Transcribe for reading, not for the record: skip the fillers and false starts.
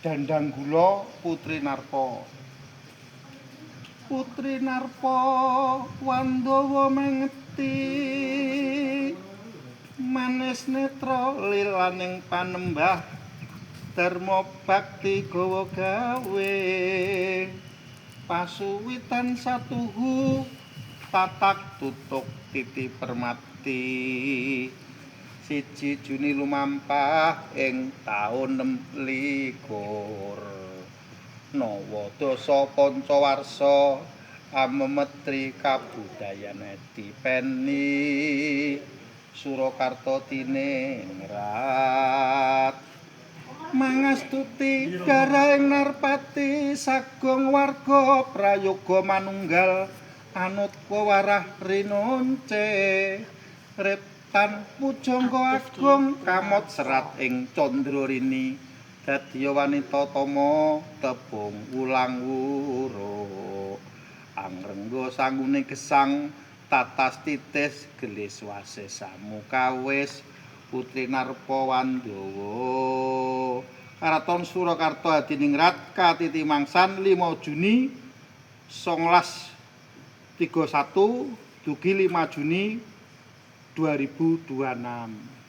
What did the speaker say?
Dandanggula Putri Narpa. Putri Narpa Wandawa mengeti manis netra lilaning panembah dharma bakti gawa gawe pasuwitan satuhu tatak tutuk titi permati 1 Juni lumampah ing taun 26 nawa dasa pancawarsa amemetri kabudayan dipeni Surakarta tiningrat mangastuti daraing narpati sagung warga prayoga manunggal anut wewarah rinonce retan pujangga agung kamot serat ing Candrarini dadiya wanita tama tepung wulang wuruk angrengga sangune gesang tatas titis gelis wasis samukawis Putri Narpa Wandawa. Karaton Surakarta Hadiningrat katiti mangsan 5 Juni 1931 dugi 5 Juni 2026.